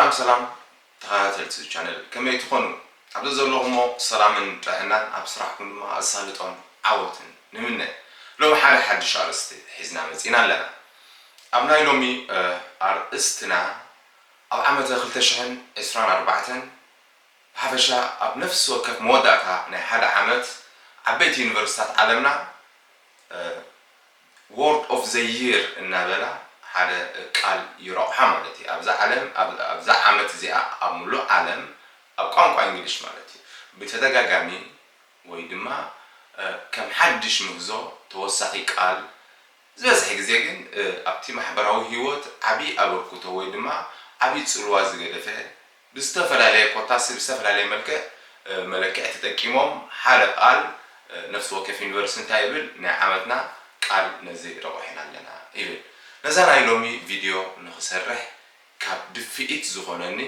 ሰላም ሰላም ተኸታተልቲ ቻነል፣ ከመይ ትኾኑ? ኣብ ዘለኹሞ ሰላምን ጥዕናን፣ ኣብ ስራሕኩም ድማ ኣሳልጦን ዓወትን ንምነ። ሎሚ ሓደ ሓድሽ ኣርእስቲ ሒዝና መጺና ኣለና። ኣብ ናይ ሎሚ ኣርእስትና፣ ኣብ ዓመተ ክልተ ሽሕን ዕስራን ኣርባዕተን ብሓፈሻ ኣብ ነፍሲ ወከፍ መወዳእታ ናይ ሓደ ዓመት፣ ዓበይቲ ዩኒቨርሲታት ዓለምና Word of the Year እናበላ ሓደ ቃል ይረቑሓ ማለት እዩ። ኣብዛ ዓለም፣ ኣብዛ ዓመት እዚኣ ኣብ ሙሉእ ዓለም ኣብ ቋንቋ እንግሊሽ ማለት እዩ፣ ብተደጋጋሚ ወይ ድማ ከም ሓድሽ ምህዞ፣ ተወሳኺ ቃል፣ ዝበዝሐ ግዜ ግን ኣብቲ ማሕበራዊ ህይወት ዓብዪ ኣበርክቶ ወይ ድማ ዓብዪ ጽልዋ ዝገደፈ፣ ብዝተፈላለየ ኮታስ ብዝተፈላለየ መልክዕ መለክዒ ተጠቂሞም ሓደ ቃል፣ ነፍሲ ወከፍ ዩኒቨርሲቲ እንታይ ይብል፣ ናይ ዓመትና ቃል ነዚ ረቑሒና ኣለና ይብል። ነዛ ናይ ሎሚ ቪድዮ ንኽሰርሕ ካብ ድፍኢት ዝኾነኒ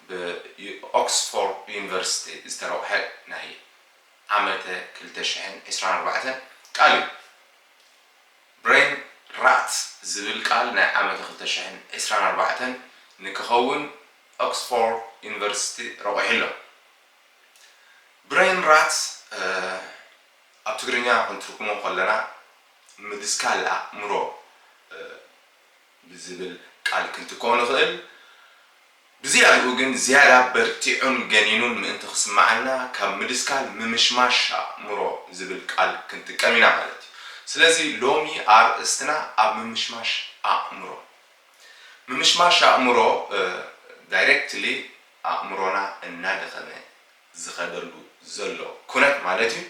ብኦክስፎርድ ዩኒቨርሲቲ ዝተረቑሐ ናይ ዓመተ ክልተ ሽሕን ዕስራን ኣርባዕተን ቃል እዩ። ብሬን ራት ዝብል ቃል ናይ ዓመተ ክልተ ሽሕን ዕስራን ኣርባዕተን ንክኸውን ኦክስፎርድ ዩኒቨርሲቲ ረቑሑ ኣሎ። ብሬን ራት ኣብ ትግርኛ ክንትርጉሞ ከለና ምድስካል ኣእምሮ ብዝብል ቃል ክንትክኦ ንኽእል። ብዝያድኡ ግን ዝያዳ በርቲዑን ገኒኑን ምእንቲ ክስምዓና ካብ ምድስካል ምምሽማሽ ኣእምሮ ዝብል ቃል ክንጥቀም ኢና ማለት እዩ። ስለዚ ሎሚ ኣርእስትና ኣብ ምምሽማሽ ኣእምሮ። ምምሽማሽ ኣእምሮ ዳይሬክትሊ ኣእምሮና እናደኸመ ዝኸደሉ ዘሎ ኩነት ማለት እዩ።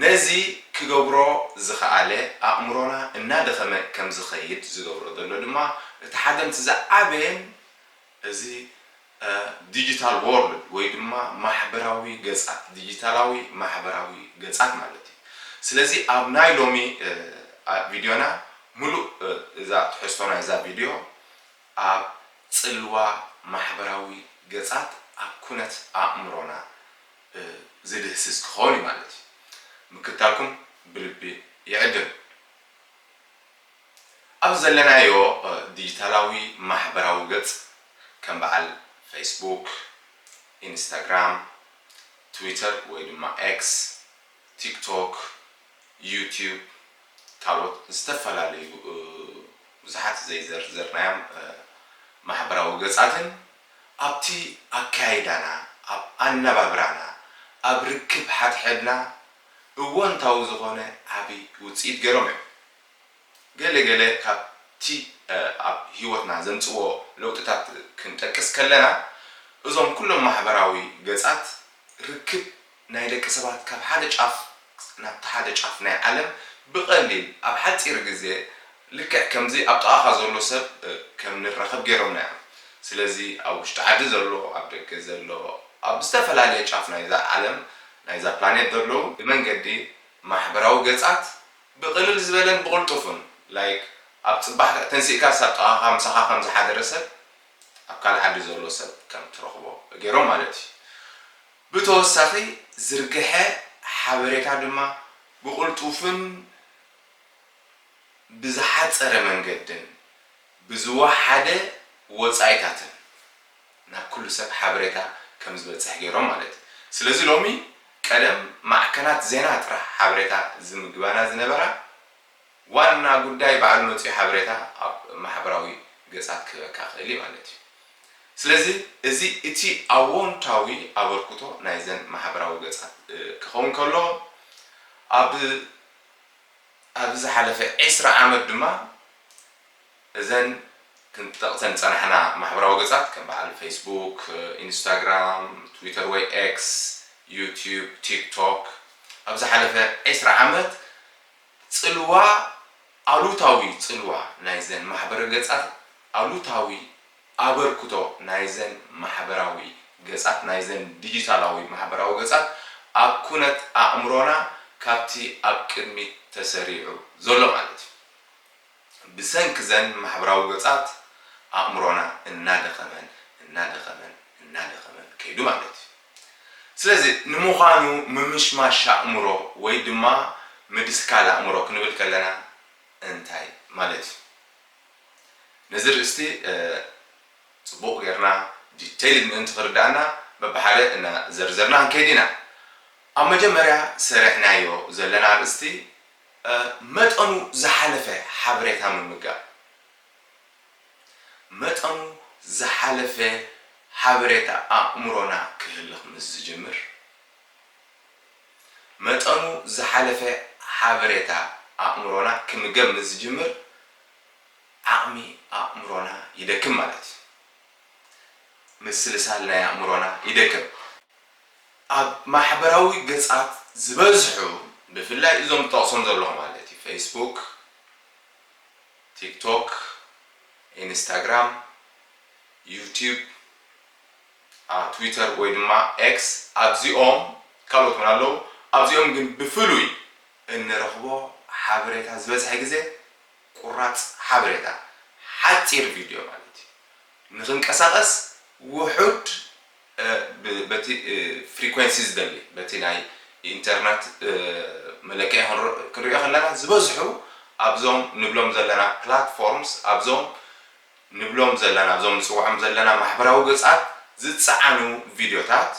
ነዚ ክገብሮ ዝኸኣለ ኣእምሮና እናደኸመ ከም ዝኸይድ ዝገብሮ ዘሎ ድማ እቲ ሓደምቲ ዝዓበየን እዚ ዲጂታል ወርልድ ወይ ድማ ማሕበራዊ ገጻት፣ ዲጂታላዊ ማሕበራዊ ገጻት ማለት እዩ። ስለዚ ኣብ ናይ ሎሚ ቪድዮና ሙሉእ እዛ ትሕዝቶ ናይዛ ቪድዮ ኣብ ጽልዋ ማሕበራዊ ገጻት ኣብ ኩነት ኣእምሮና ዝድህስስ ክኸውን እዩ ማለት እዩ። ምክታልኩም ብልቢ ይዕድም። ኣብ ዘለናዮ ዲጂታላዊ ማሕበራዊ ገጽ ከም በዓል ፌስቡክ፣ ኢንስታግራም፣ ትዊተር ወይ ድማ ኤክስ፣ ቲክቶክ፣ ዩቲዩብ፣ ካልኦት ዝተፈላለዩ ብዙሓት ዘይዘርዘርናዮም ማሕበራዊ ገጻትን ኣብቲ ኣካይዳና፣ ኣብ ኣነባብራና፣ ኣብ ርክብ ሓድሕድና እወንታዊ ዝኾነ ዓቢ ውጽኢት ገይሮም እዮም። ገለ ገለ ካብቲ ኣብ ህይወትና ዘምጽዎ ለውጥታት ክንጠቅስ ከለና፣ እዞም ኩሎም ማሕበራዊ ገጻት ርክብ ናይ ደቂ ሰባት ካብ ሓደ ጫፍ ናብቲ ሓደ ጫፍ ናይ ዓለም ብቐሊል ኣብ ሓጺር ግዜ ልክዕ ከምዚ ኣብ ጥቓኻ ዘሎ ሰብ ከም ንራኸብ ገይሮምና እዮም። ስለዚ ኣብ ውሽጢ ዓዲ ዘሎ፣ ኣብ ደገ ዘሎ፣ ኣብ ዝተፈላለየ ጫፍ ናይዛ ዓለም ናይዛ ፕላኔት ዘለዉ ብመንገዲ ማሕበራዊ ገጻት ብቕልል ዝበለን ብቕልጡፍን ላይክ ኣብ ጽባሕ ተንሲእካ ሳብ ጥቓኻ ምሳኻ ከም ዝሓደረ ሰብ ኣብ ካልእ ዓዲ ዘሎ ሰብ ከም ትረኽቦ ገይሮም ማለት እዩ። ብተወሳኺ ዝርግሐ ሓበሬታ ድማ ብቕልጡፍን ብዝሓጸረ መንገድን ብዝወሓደ ወጻኢታትን ናብ ኩሉ ሰብ ሓበሬታ ከም ዝበጽሕ ገይሮም ማለት እዩ። ስለዚ ሎሚ ቀደም ማዕከናት ዜና ጥራሕ ሓበሬታ ዝምግባና ዝነበራ ዋና ጉዳይ ባዕሉ መጺኡ ሓበሬታ ኣብ ማሕበራዊ ገጻት ክህበካ ክእል እዩ ማለት እዩ። ስለዚ እዚ እቲ ኣዎንታዊ ኣበርክቶ ናይዘን ማሕበራዊ ገጻት ክኸውን ከሎ ኣብ ኣብ ዝሓለፈ ዕስራ ዓመት ድማ እዘን ክንጠቕሰን ዝጸናሕና ማሕበራዊ ገጻት ከም በዓል ፌስቡክ፣ ኢንስታግራም፣ ትዊተር ወይ ኤክስ፣ ዩቲዩብ፣ ቲክቶክ ኣብ ዝሓለፈ ዕስራ ዓመት ጽልዋ ኣሉታዊ ጽልዋ ናይዘን ማሕበረ ገጻት ኣሉታዊ ኣበርክቶ ናይዘን ማሕበራዊ ገጻት ናይዘን ዲጂታላዊ ማሕበራዊ ገጻት ኣብ ኩነት ኣእምሮና ካብቲ ኣብ ቅድሚት ተሰሪዑ ዘሎ ማለት እዩ። ብሰንኪ ዘን ማሕበራዊ ገጻት ኣእምሮና እናደኸመን እናደኸመን እናደኸመን ከይዱ ማለት እዩ። ስለዚ ንምዃኑ ምምሽማሽ ኣእምሮ ወይ ድማ ምድስካል ኣእምሮ ክንብል ከለና እንታይ ማለት እዩ? ነዚ ርእስቲ ጽቡቕ ጌርና ዲቴይል ምእንቲ ክርዳእና በብሓደ እናዘርዘርና ክንከይድ ኢና። ኣብ መጀመርያ ሰሪሕናዮ ዘለና ኣርእስቲ መጠኑ ዝሓለፈ ሓበሬታ ምምጋብ። መጠኑ ዝሓለፈ ሓበሬታ ኣእምሮና ክህልኽ ምስ ዝጅምር፣ መጠኑ ዝሓለፈ ሓበሬታ ኣእምሮና ክምገብ ምስ ዝጅምር፣ ዓቕሚ ኣእምሮና ይደክም ማለት እዩ። ምስልሳል ናይ ኣእምሮና ይደክም። ኣብ ማሕበራዊ ገጻት ዝበዝሑ፣ ብፍላይ እዞም ዝጠቕሶም ዘለኹ ማለት እዩ፣ ፌስቡክ፣ ቲክቶክ፣ ኢንስታግራም፣ ዩቲዩብ፣ አ፣ ትዊተር ወይ ድማ ኤክስ፣ ኣብዚኦም ካልኦት እውን ኣለዉ። ኣብዚኦም ግን ብፍሉይ እንረኽቦ ሓበሬታ ዝበዝሐ ግዜ ቁራጽ ሓበሬታ፣ ሓጺር ቪድዮ ማለት እዩ። ንኽንቀሳቐስ ውሑድ፣ እ፣ ብ-፣ በቲ፣ እ፣ ፍሪኮንሲ ዝደሊ፣ በቲ ናይ ኢንተርነት፣ እ፣ መለክዒ ክንር-፣ ክንሪኦ ከለና ዝበዝሑ ኣብዞም ንብሎም ዘለና ፕላትፎርምስ፣ ኣብዞም ንብሎም ዘለና፣ ኣብዞም ንጽውዖም ዘለና ማሕበራዊ ገጻት ዝጸዓኑ ቪድዮታት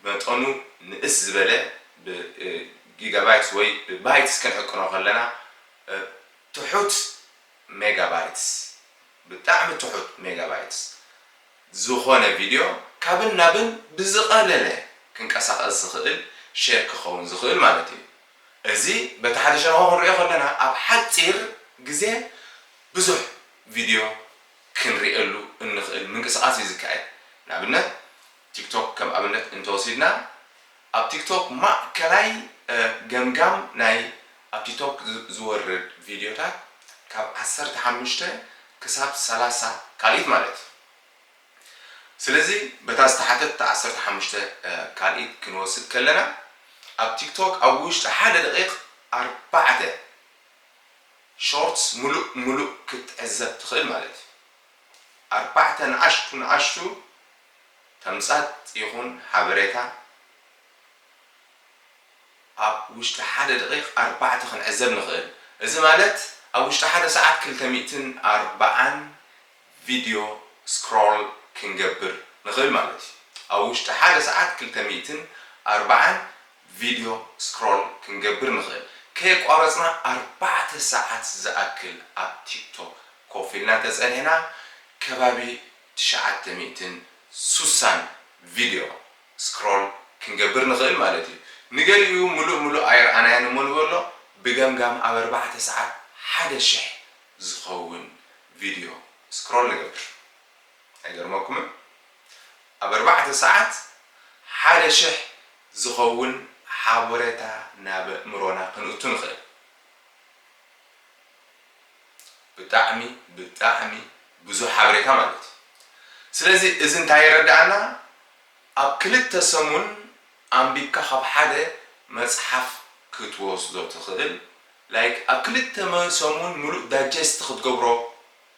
መጠኑ ንእስ ዝበለ ብ-፣ እ፣ ጊጋባይትስ ወይ ብባይትስ ክንዕቅኖ ከለና፣ እ፣ ትሑት ሜጋባይትስ፣ ብጣዕሚ ትሑት ሜጋባይትስ ዝኾነ ቪድዮ ካብን ናብን ብዝቐለለ ክንቀሳቐስ ዝኽእል፣ ሼር ክኸውን ዝኽእል ማለት እዩ። እዚ በቲ ሓደ ሸነኹ ክንሪኦ ከለና ኣብ ሓጺር ግዜ ብዙሕ ቪድዮ ክንሪኤሉ እንኽእል ምንቅስቓስ እዩ ዝካየድ። ንኣብነት ቲክቶክ ከም ኣብነት እንተወሲድና፣ ኣብ ቲክቶክ ማእከላይ፣ እ፣ ገምጋም ናይ ኣብ ቲክቶክ ዝ-፣ ዝወርድ ቪድዮታት ካብ ዓሰርተ ሓሙሽተ ክሳብ ሰላሳ ካልኢት ማለት እዩ። ስለዚ በታ ዝተሓተት ዓሰርተ ሓሙሽተ፣ እ፣ ካልኢት ክንወስድ ከለና፣ ኣብ ቲክቶክ ኣብ ውሽጢ ሓደ ደቂቕ ኣርባዕተ ሾርትስ ሙሉእ ሙሉእ ክትዕዘብ ትኽእል ማለት እዩ። ኣርባዕተ ንኣሽቱ ንኣሽቱ ተምጻጥ ይኹን ሓበሬታ ኣብ ውሽጢ ሓደ ደቂቕ ኣርባዕተ ክንዕዘብ ንኽእል። እዚ ማለት ኣብ ውሽጢ ሓደ ሰዓት ክልተ ሚእትን ኣርባዓን ቪድዮ ስክሮል ክንገብር ንኽእል ማለት እዩ። ኣብ ውሽጢ ሓደ ሰዓት ክልተ ሚእትን ኣርባዓን ቪድዮ ስክሮል ክንገብር ንኽእል። ከየቋረጽና ኣርባዕተ ሰዓት ዝኣክል ኣብ ቲክቶክ ኮፍ ኢልና ተጸኒሕና፣ ከባቢ ትሽዓተ ሚእትን ሱሳን ቪድዮ ስክሮል ክንገብር ንኽእል ማለት እዩ። ንገሊኡ ምሉእ ምሉእ ኣይረኣናዮን እሞ ንበሎ፣ ብገምጋም ኣብ ኣርባዕተ ሰዓት ሓደ ሽሕ ዝኸውን ቪድዮ ስክሮል ንገብር። ኣይገርመኩምን? ኣብ ኣርባዕተ ሰዓት ሓደ ሽሕ ዝኸውን ሓበሬታ ናብ ኣእምሮና ክንእቱ ንኽእል። ብጣዕሚ፣ ብጣዕሚ ብዙሕ ሓበሬታ ማለት እዩ። ስለዚ እዚ እንታይ የረድኣና? ኣብ ክልተ ሰሙን ኣንቢብካ ካብ ሓደ መጽሓፍ ክትወስዶ ትኽእል፣ ላይክ፣ ኣብ ክልተ መ-፣ ሰሙን ምሉእ ዳጀስት ክትገብሮ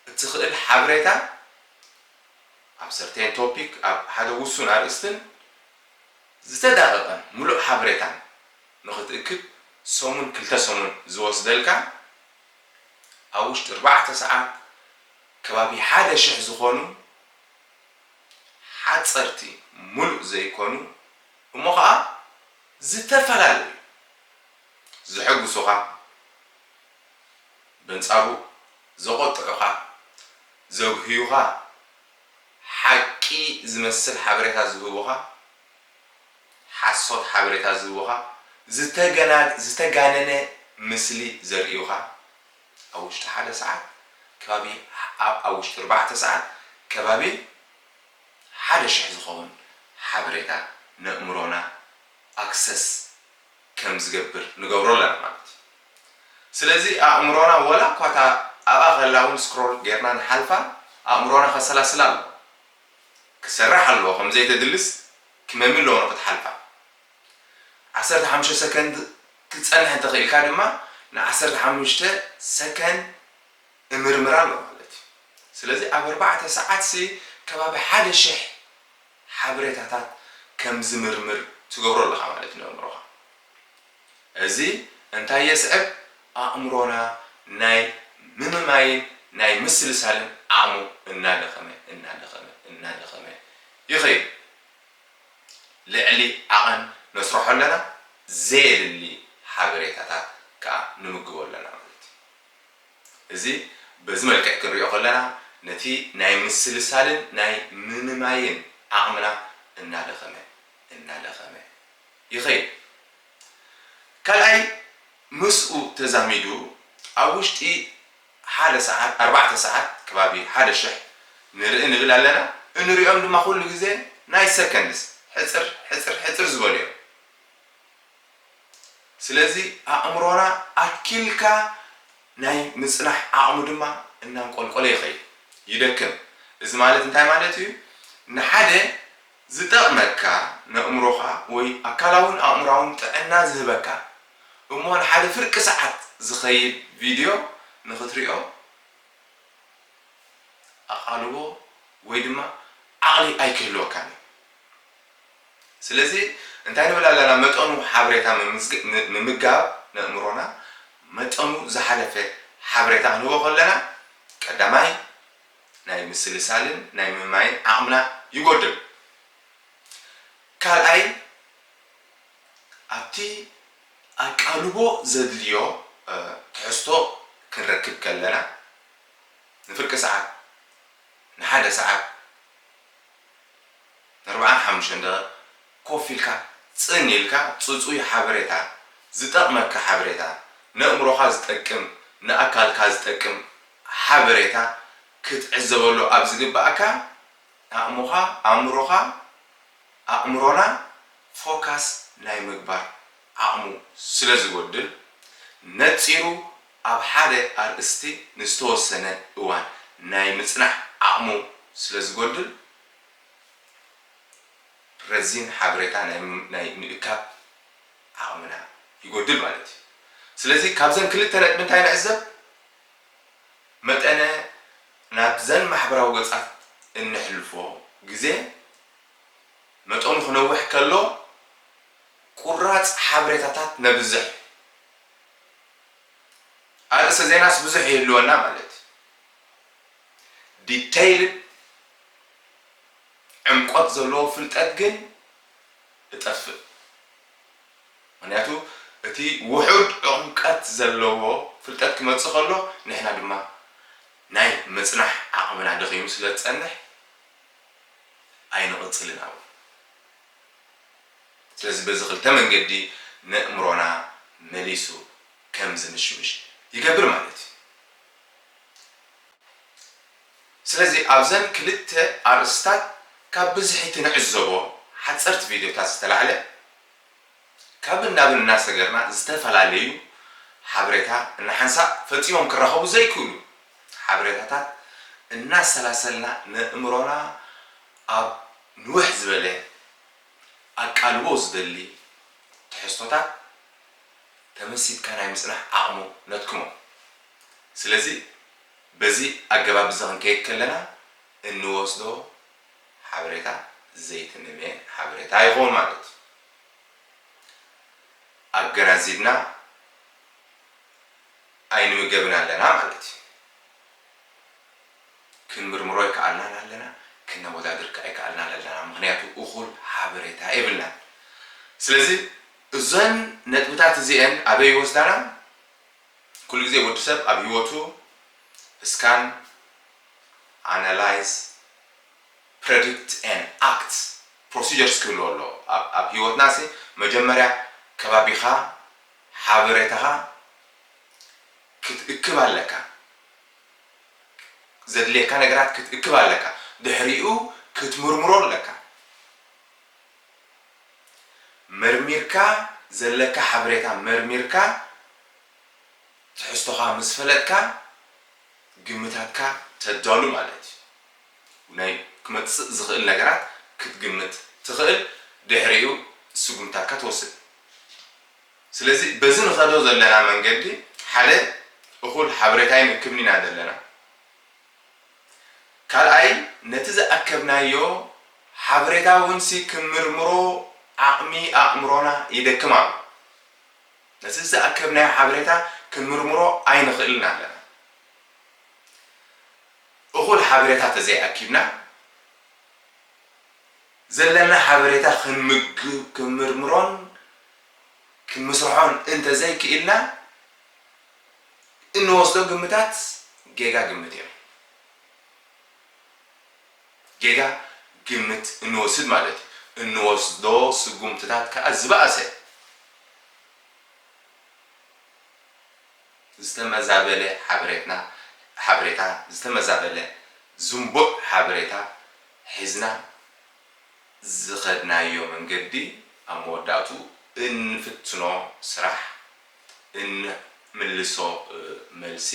እትኽእል ሓበሬታ፣ ኣብ ሰርቴን ቶፒክ፣ ኣብ ሓደ ውሱን ኣርእስትን ዝተዳቐቐን ምሉእ ሓበሬታን ንኽትእክብ ሰሙን፣ ክልተ ሰሙን ዝወስደልካ፣ ኣብ ውሽጢ ኣርባዕተ ሰዓት ከባቢ ሓደ ሽሕ ዝኾኑ ሓጸርቲ፣ ሙሉእ ዘይኮኑ፣ እሞ ኸኣ ዝተፈላለዩ፣ ዘሐጉሱኻ፣ በንጻሩ ዘቖጥዑኻ፣ ዘጉህዩኻ፣ ሓቂ ዝመስል ሓበሬታ ዝህቡኻ፣ ሓሶት ሓበሬታ ዝህቡኻ፣ ዝተገና-፣ ዝተጋነነ ምስሊ ዘርእዩኻ፣ ኣብ ውሽጢ ሓደ ሰዓት ከባቢ፣ ኣብ፣ ኣብ ውሽጢ ኣርባዕተ ሰዓት ከባቢ ሓደ ሽሕ ዝኸውን ሓበሬታ ነእምሮና ኣክሰስ ከም ዝገብር ንገብሮ ኣለና ማለት እዩ። ስለዚ ኣእምሮና ወላ እኳ እታ ኣብኣ ከላ እውን ስክሮል ጌርና ንሓልፋ፣ ኣእምሮና ከሰላስላ ኣለዎ። ክሰርሕ ኣለዎ፣ ከም ዘይተድልስ ክመሚ ኣለዎ ንክትሓልፋ። ዓሰርተ ሓሙሽተ ሰከንድ ክትጸንሕ እንተኽኢልካ ድማ ን ዓሰርተ ሓሙሽተ ሰከንድ እምርምር ኣሎ ማለት እዩ። ስለዚ ኣብ ኣርባዕተ ሰዓት ሲ ከባቢ ሓደ ሽሕ ሓበሬታታት ከም ዝምርምር ትገብሮ ኣለኻ ማለት እዩ ንኣእምሮኻ። እዚ እንታይ የስዕብ? ኣእምሮና ናይ ምምማይን ናይ ምስልሳልን ዓቕሙ እናደኸመ፣ እናደኸመ፣ እናደኸመ ይኸይድ። ልዕሊ ዓቐን ነስርሖ ኣለና፣ ዘየድሊ ሓበሬታታት ከኣ ንምግቦ ኣለና ማለት እዩ። እዚ በዚ መልክዕ ክንሪኦ ከለና ነቲ ናይ ምስልሳልን ናይ ምምማይን ዓቕምና እናደኸመ እናደኸመ ይኸይድ። ካልኣይ ምስኡ ተዛሚዱ ኣብ ውሽጢ ሓደ ሰዓት ኣርባዕተ ሰዓት ከባቢ ሓደ ሽሕ ንርኢ ንብል ኣለና። እንሪኦም ድማ ኩሉ ግዜ ናይ ሰከንድስ ሕፅር ሕፅር ሕፅር ዝበሉ እዮም። ስለዚ ኣእምሮና ኣኪልካ ናይ ምፅናሕ ዓቕሙ ድማ እናንቆልቆለ ይኸይድ፣ ይደክም። እዚ ማለት እንታይ ማለት እዩ? ንሓደ ዝጠቕመካ ነእምሮኻ ወይ ኣካላውን ኣእምራውን ጥዕና ዝህበካ እሞ ንሓደ ፍርቂ ሰዓት ዝኸይድ ቪድዮ ንኽትሪኦ ኣቓልቦ ወይ ድማ ዓቕሊ ኣይክህልወካን እዩ። ስለዚ እንታይ ንብል ኣለና? መጠኑ ሓበሬታ ምምዝግ- ም- ምምጋብ ነእምሮና መጠኑ ዝሓለፈ ሓበሬታ ክንህቦ ከለና ቀዳማይ ናይ ምስልሳልን ናይ ምማይን ዓቕምና ይጎድል። ካልኣይ ኣብቲ ኣቃልቦ ዘድልዮ ትሕዝቶ ክንረክብ ከለና ንፍርቂ ሰዓት ንሓደ ሰዓት ንኣርባዓን ሓሙሽተን ደቂቕ ኮፍ ኢልካ ጽን ኢልካ ጽጹይ ሓበሬታ ዝጠቕመካ ሓበሬታ ነእምሮኻ ዝጠቅም ንኣካልካ ዝጠቅም ሓበሬታ ክትዕዘበሉ ኣብ ዝግባእካ ኣእምኻ ኣእምሮኻ ኣእምሮና ፎካስ ናይ ምግባር ዓቕሙ ስለ ዝጎድል ነጺሩ ኣብ ሓደ ኣርእስቲ ንዝተወሰነ እዋን ናይ ምጽናሕ ዓቕሙ ስለ ዝጎድል ረዚን ሓበሬታ ናይ ምእካብ ዓቕምና ይጎድል ማለት እዩ። ስለዚ ካብዘን ክልተ ነጥቢ እንታይ ንዕዘብ? መጠነ ናብዘን ማሕበራዊ ገጻት እንሕልፎ ግዜ መጠኑ ክነውሕ ከሎ ቁራጽ ሓበሬታታት ነብዝሕ። ኣርእስተ ዜናስ ብዙሕ ይህልወና ማለት እዩ። ዲተይልድ ዕምቆት ዘለዎ ፍልጠት ግን እጠፍእ። ምክንያቱ እቲ ውሑድ ዕምቀት ዘለዎ ፍልጠት ክመጽእ ከሎ ንሕና ድማ ናይ ምጽናሕ ዓቕምና ደኺሙ ስለ ዝጸንሕ ኣይንቕጽልን ኣብኡ። ስለዚ በዚ ክልተ መንገዲ ነእምሮና መሊሱ ከም ዝምሽምሽ ይገብር ማለት እዩ። ስለዚ ኣብዘን ክልተ ኣርእስታት ካብ ብዝሒ ትንዕዘቦ ሓፀርቲ ቪድዮታት ዝተላዕለ ካብን ናብን እናሰገርና ዝተፈላለዩ ሓበሬታ እናሓንሳእ ፈፂሞም ክራኸቡ ዘይክእሉ ሓበሬታታት እናሰላሰልና ነእምሮና ኣብ ንውሕ ዝበለ ኣቃልቦ ዝደሊ ትሕዝቶታት ተመሲጥካ ናይ ምፅናሕ ዓቕሙ ነድክሞ። ስለዚ በዚ ኣገባብ እዚ ክንከይድ ከለና እንወስዶ ሓበሬታ ዘይትንመ ሓበሬታ ይኸውን ማለት እዩ። ኣገናዚብና ኣይንምገብን ኣለና ማለት እዩ። ክንምርምሮ ኣይከኣልናን ኣለና፣ ክነወዳድር ከኣ ኣይከኣልናን ኣለና። ምኽንያቱ እኹል ሓበሬታ የብልናን። ስለዚ እዘን ነጥብታት እዚአን ኣበይ ይወስዳና? ኩሉ ግዜ ወዲ ሰብ ኣብ ህይወቱ ስካን፣ ኣናላይዝ፣ ፕረዲክት ኤን ኣክት ፕሮሲጀርስ ክህልዎ ኣለዎ። ኣብ ኣብ ህይወትና ሲ መጀመርያ ከባቢኻ ሓበሬታኻ ክትእክብ ኣለካ። ዘድልየካ ነገራት ክትእክብ ኣለካ። ድሕሪኡ ክትምርምሮ ኣለካ። መርሚርካ ዘለካ ሓበሬታ መርሚርካ ትሕዝቶኻ ምስ ፈለጥካ ግምታትካ ተዳሉ ማለት እዩ። ናይ ክመጽእ ዝኽእል ነገራት ክትግምት ትኽእል፣ ድሕሪኡ ስጉምታትካ ትወስድ። ስለዚ በዚ ንኸዶ ዘለና መንገዲ ሓደ እኹል ሓበሬታ ኣይንእክብን ኢና ዘለና። ካልኣይ ነቲ ዝኣከብናዮ ሓበሬታ እውን ሲ ክንምርምሮ ዓቕሚ ኣእምሮና ይደክም ኣሎ። ነቲ ዝኣከብናዮ ሓበሬታ ክንምርምሮ ኣይንኽእልን ኣለና። እኹል ሓበሬታ ተዘይኣኪብና ዘለና ሓበሬታ ክንምግ-፣ ክንምርምሮን ክንምስርሖን እንተዘይክኢልና፣ እንወስዶ ግምታት ጌጋ ግምት እዮም። ጌጋ ግምት እንወስድ ማለት እዩ። እንወስዶ ስጉምትታት ከኣ ዝበኣሰ ዝተመዛበለ ሓበሬትና-፣ ሓበሬታ፣ ዝተመዛበለ ዝንቡዕ ሓበሬታ ሒዝና ዝኸድናዮ መንገዲ ኣብ መወዳእቱ እንፍትኖ ስራሕ፣ እንምልሶ፣ እ፣ መልሲ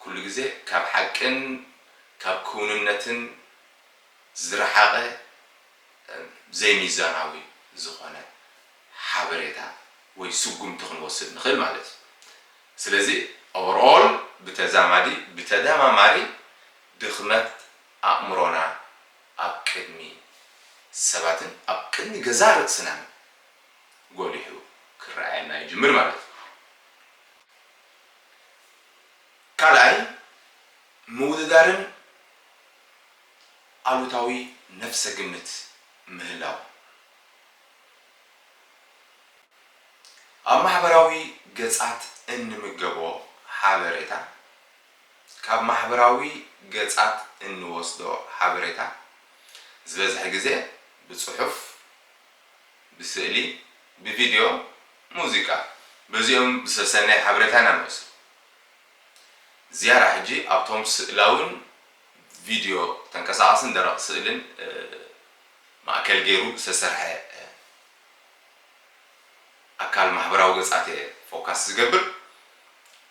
ኩሉ ግዜ ካብ ሓቅን ካብ ክውንነትን ዝረሓቐ፣ እ፣ ዘይሚዛናዊ ዝኾነ ሓበሬታ ወይ ስጉምቲ ክንወስድ ንኽእል ማለት እዩ። ስለዚ ኦቨርኦል ብተዛማዲ፣ ብተደማማሪ ድኽመት ኣእምሮና ኣብ ቅድሚ ሰባትን ኣብ ቅድሚ ገዛ ርእስናን ጎሊሑ ክረኣየና ይጅምር ማለት እዩ። ካልኣይ፣ ምውድዳርን ኣሉታዊ ነፍሰ ግምት ምህላው። ኣብ ማሕበራዊ ገጻት እንምገቦ ሓበሬታ፣ ካብ ማሕበራዊ ገጻት እንወስዶ ሓበሬታ ዝበዝሐ ግዜ ብጽሑፍ፣ ብስእሊ፣ ብቪድዮ፣ ሙዚቃ፣ በዚኦም ብሰሰናይ ሓበሬታ ኢና ንወስድ። ዝያዳ ሕጂ ኣብቶም ስእላውን ቪድዮ፣ ተንቀሳቓስን ደረቕ ስእልን፣ እ፣ ማእከል ገይሩ ዝተሰርሐ፣ እ፣ ኣካል ማሕበራዊ ገጻት እየ ፎካስ ዝገብር።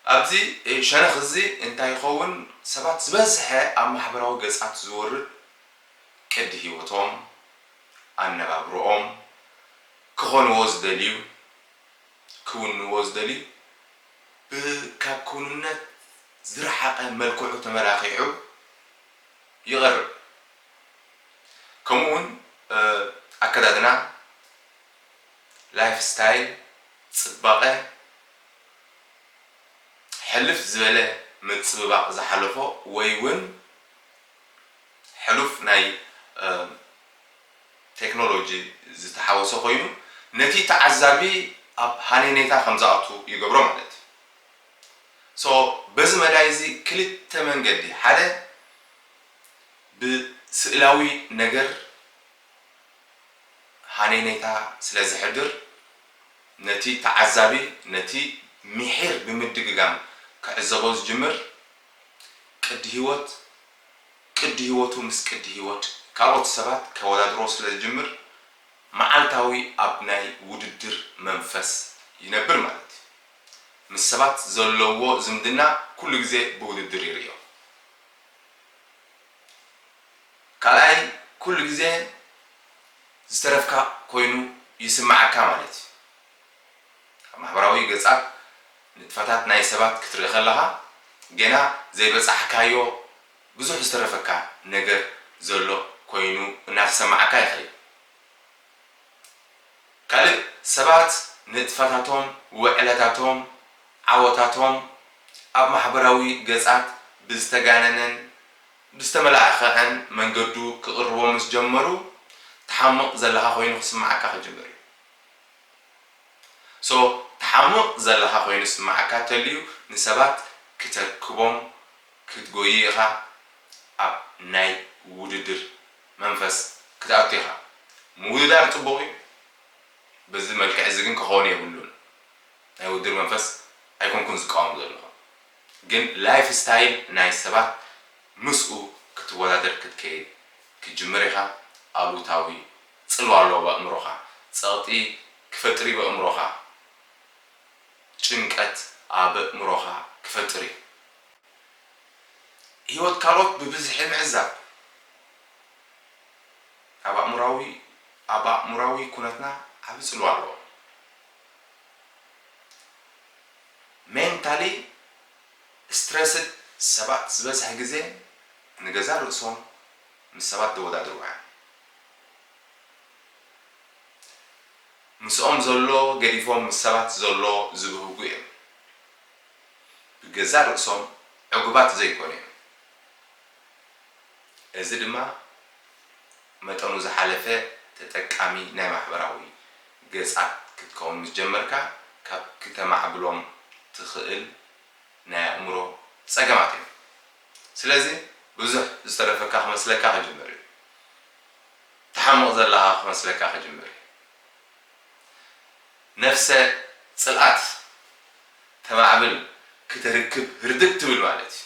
ኣብዚ፣ እ፣ ሸነኽ እዚ እንታይ ይኸውን? ሰባት ዝበዝሐ ኣብ ማሕበራዊ ገጻት ዝወርድ ቅዲ ህይወቶም፣ ኣነባብርኦም፣ ክኾንዎ ዝደልዩ፣ ክውንዎ ዝደልዩ፣ ብ-፣ ካብ ክውንነት ዝረሓቐ መልክዑ ተመላኺዑ ይቐርብ። ከምኡ እውን፣ እ፣ ኣከዳድና፣ ላይፍ ስታይል፣ ጽባቐ፣ ሕልፍ ዝበለ ምጽብባቕ ዝሓለፎ ወይ እውን ሕሉፍ ናይ፣ እ፣ ቴክኖሎጂ ዝተሓወሰ ኮይኑ፣ ነቲ ተዓዛቢ ኣብ ሃነይነይታ ከም ዝኣቱ ይገብሮ ማለት እዩ። ሶ፣ በዚ መዳይ እዚ ክልተ መንገዲ፣ ሓደ ብስእላዊ ነገር ሃነይነይታ ስለ ዝሕድር፣ ነቲ ተዓዛቢ፣ ነቲ ምሒር ብምድግጋም ክዕዘቦ ዝጅምር፣ ቅዲ ህይወት፣ ቅዲ ህይወቱ ምስ ቅዲ ህይወት ካልኦት ሰባት ከወዳድሮ ስለ ዝጅምር፣ መዓልታዊ ኣብ ናይ ውድድር መንፈስ ይነብር ማለት እዩ። ምስ ሰባት ዘለዎ ዝምድና ኩሉ ግዜ ብውድድር ይርእዮ። ካልኣይ፣ ኩሉ ግዜ ዝተረፍካ ኮይኑ ይስምዓካ ማለት እዩ። ኣብ ማሕበራዊ ገጻት ንጥፈታት ናይ ሰባት ክትርኢ ከለኻ፣ ጌና ዘይበጻሕካዮ ብዙሕ ዝተረፈካ ነገር ዘሎ ኮይኑ እናተሰምዓካ ይኸይድ። ካልእ፣ ሰባት ንጥፈታቶም፣ ውዕለታቶም፣ ዓወታቶም ኣብ ማሕበራዊ ገጻት ብዝተጋነነን ብዝተመላእኸዐን መንገዱ ክቕርቦ ምስ ጀመሩ፣ ትሓምቕ ዘለኻ ኮይኑ ክስምዓካ ክጅምር እዩ። ሶ፣ ትሓምቕ ዘለኻ ኮይኑ ዝስምዓካ እንተልዩ፣ ንሰባት ክተርክቦም ክትጎዪ ኢኻ፣ ኣብ ናይ ውድድር መንፈስ ክትኣቱ ኢኻ። ምውድዳር ጽቡቕ እዩ፣ በዚ መልክዕ እዚ ግን ክኸውን የብሉን። ናይ ውድድር መንፈስ ኣይኮንኩን ዝቃወም ዘለኹ፣ ግን ላይፍ ስታይል ናይ ሰባት ምስኡ ክትወዳደር ክትከይድ ክትጅምር ኢኻ፣ ኣሉታዊ ጽልዋ ኣለዎ ኣብ ኣእምሮኻ። ጸቕጢ ክፈጥር እዩ ኣብ ኣእምሮኻ፣ ጭንቀት ኣብ ኣእምሮኻ ክፈጥር እዩ። ህይወት ካልኦት ብብዝሒ ምዕዛብ ኣብ ኣእምራዊ፣ ኣብ ኣእምራዊ ኩነትና ዓቢ ጽልዋ ኣለዎ። ሜንታሊ ስትረስድ ሰባት ዝበዝሐ ግዜ ንገዛ ርእሶም ምስ ሰባት ዘወዳድርዋ እዮም። ምስኦም ዘሎ ገዲፎም ምስ ሰባት ዘሎ ዝብህጉ እዮም። ብገዛ ርእሶም ዕጉባት ዘይኮኑ እዮም። እዚ ድማ መጠኑ ዝሓለፈ ተጠቃሚ ናይ ማሕበራዊ ገጻት ክትከውን ምስ ጀመርካ፣ ካብ ክተማዕብሎም ትኽእል ናይ ኣእምሮ ጸገማት እዮም። ስለዚ ብዙሕ ዝተረፈካ ክመስለካ ክጅምር እዩ። ትሓምቕ ዘለኻ ክመስለካ ክጅምር እዩ። ነፍሰ ጽልኣት ተማዕብል፣ ክተርክብ ህርድግ ትብል ማለት እዩ።